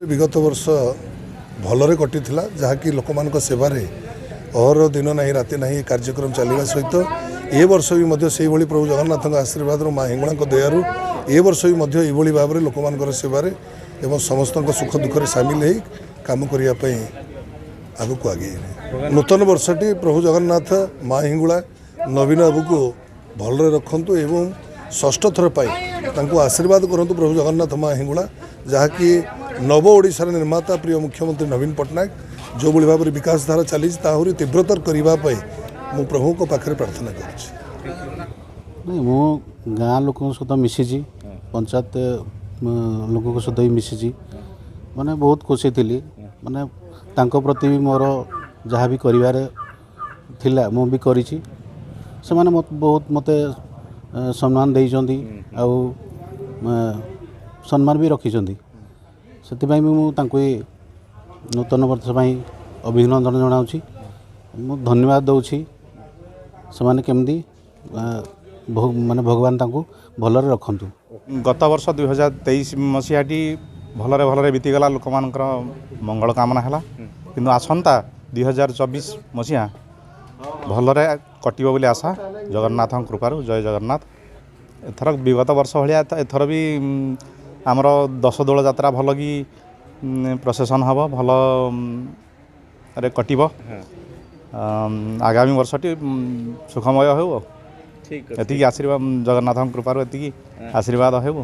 ବିଗତ ବର୍ଷ ଭଲରେ କଟିଥିଲା, ଯାହାକି ଲୋକମାନଙ୍କ ସେବାରେ ଅହରହ ଦିନ ନାହିଁ ରାତି ନାହିଁ କାର୍ଯ୍ୟକ୍ରମ ଚାଲିବା ସହିତ ଏ ବର୍ଷ ବି ମଧ୍ୟ ସେଇଭଳି ପ୍ରଭୁ ଜଗନ୍ନାଥଙ୍କ ଆଶୀର୍ବାଦରୁ, ମା ହିଙ୍ଗୁଳାଙ୍କ ଦୟାରୁ ଏ ବର୍ଷ ବି ମଧ୍ୟ ଏଇଭଳି ଭାବରେ ଲୋକମାନଙ୍କର ସେବାରେ ଏବଂ ସମସ୍ତଙ୍କ ସୁଖ ଦୁଃଖରେ ସାମିଲ ହେଇ କାମ କରିବା ପାଇଁ ଆଗକୁ ଆଗେଇବେ। ନୂତନ ବର୍ଷଟି ପ୍ରଭୁ ଜଗନ୍ନାଥ, ମା ହିଙ୍ଗୁଳା ନବୀନ ବାବୁକୁ ଭଲରେ ରଖନ୍ତୁ ଏବଂ ଷଷ୍ଠ ଥର ପାଇଁ ତାଙ୍କୁ ଆଶୀର୍ବାଦ କରନ୍ତୁ ପ୍ରଭୁ ଜଗନ୍ନାଥ, ମା ହିଙ୍ଗୁଳା, ଯାହାକି ନବ ଓଡ଼ିଶାର ନିର୍ମାତା ପ୍ରିୟ ମୁଖ୍ୟମନ୍ତ୍ରୀ ନବୀନ ପଟ୍ଟନାୟକ ଯେଉଁଭଳି ଭାବରେ ବିକାଶ ଧାରା ଚାଲିଛି, ତା ଆହୁରି ତୀବ୍ରତର କରିବା ପାଇଁ ମୁଁ ପ୍ରଭୁଙ୍କ ପାଖରେ ପ୍ରାର୍ଥନା କରୁଛି। ନାଇଁ, ମୁଁ ଗାଁ ଲୋକଙ୍କ ସହିତ ମିଶିଛି, ପଞ୍ଚାୟତ ଲୋକଙ୍କ ସହିତ ବି ମିଶିଛି। ମାନେ ବହୁତ ଖୁସି ଥିଲି। ମାନେ ତାଙ୍କ ପ୍ରତି ବି ମୋର ଯାହା ବି କରିବାରେ ଥିଲା, ମୁଁ ବି କରିଛି। ସେମାନେ ବହୁତ ମୋତେ ସମ୍ମାନ ଦେଇଛନ୍ତି ଆଉ ସମ୍ମାନ ବି ରଖିଛନ୍ତି। ସେଥିପାଇଁ ବି ମୁଁ ତାଙ୍କୁ ଏ ନୂତନ ବର୍ଷ ପାଇଁ ଅଭିନନ୍ଦନ ଜଣାଉଛି, ମୁଁ ଧନ୍ୟବାଦ ଦେଉଛି। ସେମାନେ କେମିତି ମାନେ ଭଗବାନ ତାଙ୍କୁ ଭଲରେ ରଖନ୍ତୁ। ଗତ ବର୍ଷ 2023 ମସିହାଟି ଭଲରେ ଭଲରେ ବିତିଗଲା, ଲୋକମାନଙ୍କର ମଙ୍ଗଳ କାମନା ହେଲା। କିନ୍ତୁ ଆସନ୍ତା 2024 ମସିହା ଭଲରେ କଟିବ ବୋଲି ଆଶା, ଜଗନ୍ନାଥଙ୍କ କୃପାରୁ। ଜୟ ଜଗନ୍ନାଥ। ଏଥର ବିଗତ ବର୍ଷ ଭଳିଆ ଏଥର ବି ଆମର ଦଶ ଦୋଳ ଯାତ୍ରା ଭଲ କି ପ୍ରସେସନ୍ ହେବ, ଭଲରେ କଟିବ। ଆଗାମୀ ବର୍ଷଟି ସୁଖମୟ ହେଉ। ଏତିକି ଆଶୀର୍ବାଦ, ଜଗନ୍ନାଥଙ୍କ କୃପାରୁ ଏତିକି ଆଶୀର୍ବାଦ ହେଉ।